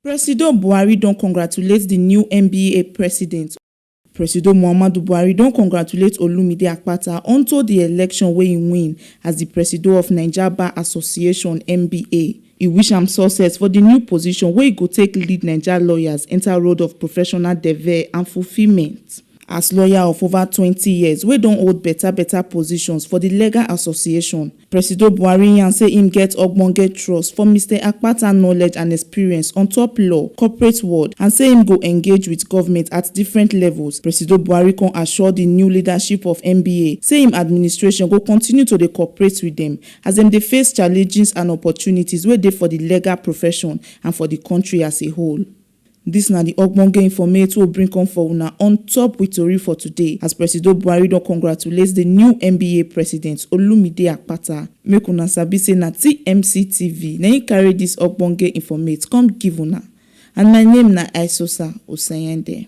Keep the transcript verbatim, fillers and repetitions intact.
Presido Buhari don congratulate di new N B A president. Presido Muhammadu Buhari don congratulate Olumide Akpata unto di election wey im win as di Presido of Naija Bar Association, N B A. E wish am success for di new position wey e go take lead Naija lawyers enter road of professional devel and fulfilment. As lawyer of over twenty years wey don hold better better positions for di legal association, Presido Buhari yarn say im get ogbonge trust for Mister Akpata knowledge and experience on top law, corporate world, and say im go engage with government at different levels. Presido Buhari come assure di new leadership of N B A say im administration go continue to dey cooperate with dem as dem dey face challenges and opportunities wey dey for di legal profession and for di country as a whole. Dis na di ogbonge informate wey we bring come for una on top with tori for today, as Presido Buhari don congratulate di new N B A president, Olumide Akpata. Make una sabi say na T M C T V na im carry dis ogbonge informate come give una. And my name na Aisosa Osayende.